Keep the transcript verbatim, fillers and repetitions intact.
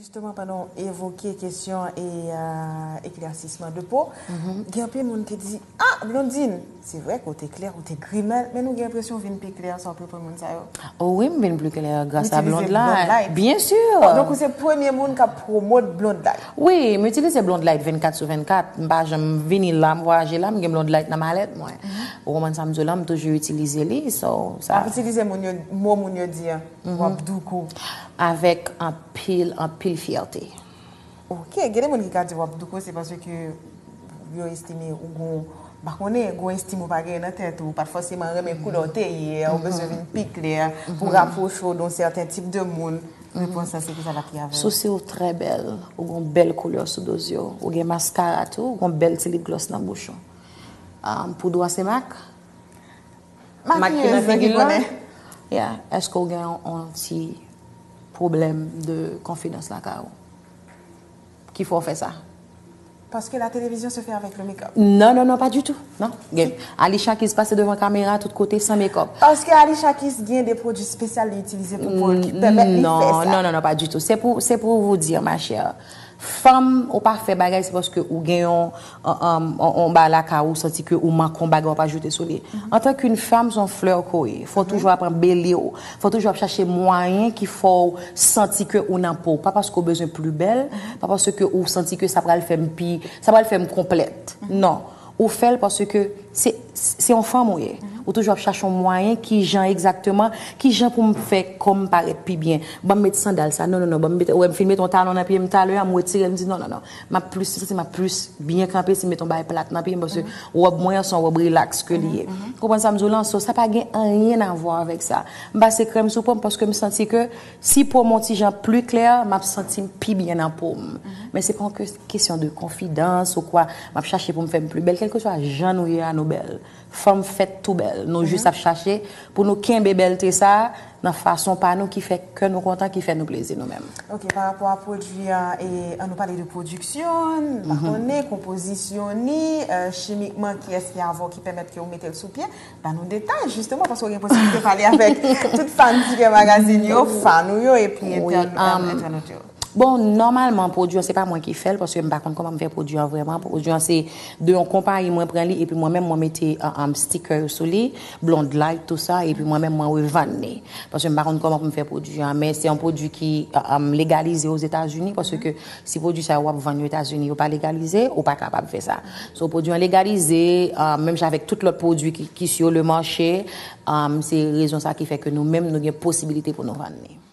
Jisteman, pandan w evoke kesyon e, euh, eklèsisman de po, gen anpil moun ki di, "Ah, Blondine, se vre ke w te klè, w te grimèl, men nou gen enpresyon w vin pi klè." Sa w ap reponn moun sa yo? O wi, m vin pli klè gras a Blonde Light. Byen si. Donk, ou se premye moun k ap pwomot Blonde Light. Wi, m itilize Blonde Light vennkat sou vennkat. M pa janm vini la, m vwayaje la, m gen Blonde Light nan malèt mwen. Ou konprann sa m di w la, m toujou itilize li. So, sa. W ap itilize moun yo, mo moun yo di an. W ap douko. Avèk anpil, anpil fyète. Ok, gen de moun ki ka di w ap douko, se paske yo estime ou gon, m pa konnen, gon estim ou pa genyen nan tèt ou, ou pa t fòseman renmen koulè w te ye, ou bezwen vin pi klè pou rapwoche w de yon sèten tip de moun. Repons lan, se ki sa l ap ye avè w? Sousi w trè bèl, ou gon bèl koulè sou do zye w, ou gen maskara tou, ou gon bèl ti lip glòs nan bouch ou. Ah, pou dwa se mak? Makiyèz ki konnen. Yeah, èske w gen yon, yon ti pwoblèm de konfidans lakay ou ki fè w fè sa? Parce que la télévision se fait avec le make-up. Non, non, non, pas du tout. Non. Gen Alicia Keys pase devan kamera tout kote san make-up. Parce que Alicia Keys gen de pwodui espesyal li itilize pou po l ki pèmèt li fè sa. Non, non, non, pas du tout. C'est pour, c'est pour vous dire, ma chère. Fanm, ou pa fè bagay, se paske ou gen yon, yon, yon, yon bagay lakay ou, ou santi ke ou manke yon bagay, w ap ajoute sou li. Antan ke yon fanm, se yon flè ke w ye. Fò w toujou ap anbeli w. Fò w toujou ap chache mwayen ki fè w santi ke ou nan po w. Pa paske w bezwen pli bèl, pa paske ou santi ke sa pral fè m pi, sa pral fè m konplèt. Non. Ou fè l paske se, se yon fanm ou ye. Ou toujou ap chache yon mwayen ki jan egzakteman, ki jan pou m fè kò m parèt pi byen. Ban m met sandal sa, non, non, non, ban m met, ou wè m fin met yon talon nan pye m talè a, m retire l, m di non, non, non. M ap plis, m santi m ap plis byen kanpe si m met yon bagay plat nan pye m, paske wòb mwen an se yon wòb rilaks ke li ye. Ou konprann sa m di w lan? So, sa pa gen anyen a vwa avèk sa. M pase krèm sou po m paske m santi ke si po m yon ti jan pli klè, m ap santi m pi byen nan po m. Men se pa yon ke-, kesyon de konfidans ou kwa, m ap chache pou m fè m pli bèl. Kèlkeswa jan nou ye a, nou bèl. Fanm fèt tou bèl. Nou jis ap chache pou nou kenbe bèlte sa a nan fason pa nou ki fè kè nou kontan, ki fè nou plezi nou menm. Ok, pa rapò a pwodui a, e, an nou pale de pwodiksyon, m pa konnen, konpozisyon ni, euh, chimikman, kiyès ki avè w ki pèmèt ke w mete l sou pye. Ban nou detay, jisteman, paske w gen posiblite pale avèk tout fan Ticket Magazine yo, fan ou yo, epi entèn-, entènot yo. Bon, nòmalman, pwodui an, se pa mwen ki fè l, paske m pa konn kòman m fè pwodui an vrèman. Pwodui an, se de yon konpayi mwen pran li, epi mwen menm, mwen mete, um, um, sticker yo sou li, Blonde Light, tou sa, epi mwen menm, mwen revann li. Paske m pa konn kòman pou m fè pwodui an, men se yon pwodui ki, um, legalize Ozetazini, paske si pwodui sa yo w ap vann yo Etazini, yo pa legalize, ou pa kapab fè sa. So, pwodui an legalize, um, menm jan avèk tout lòt pwodui ki, ki sur le marché, um, se rezon sa ki fè ke nou menm, nou gen posibilite pou nou vann li.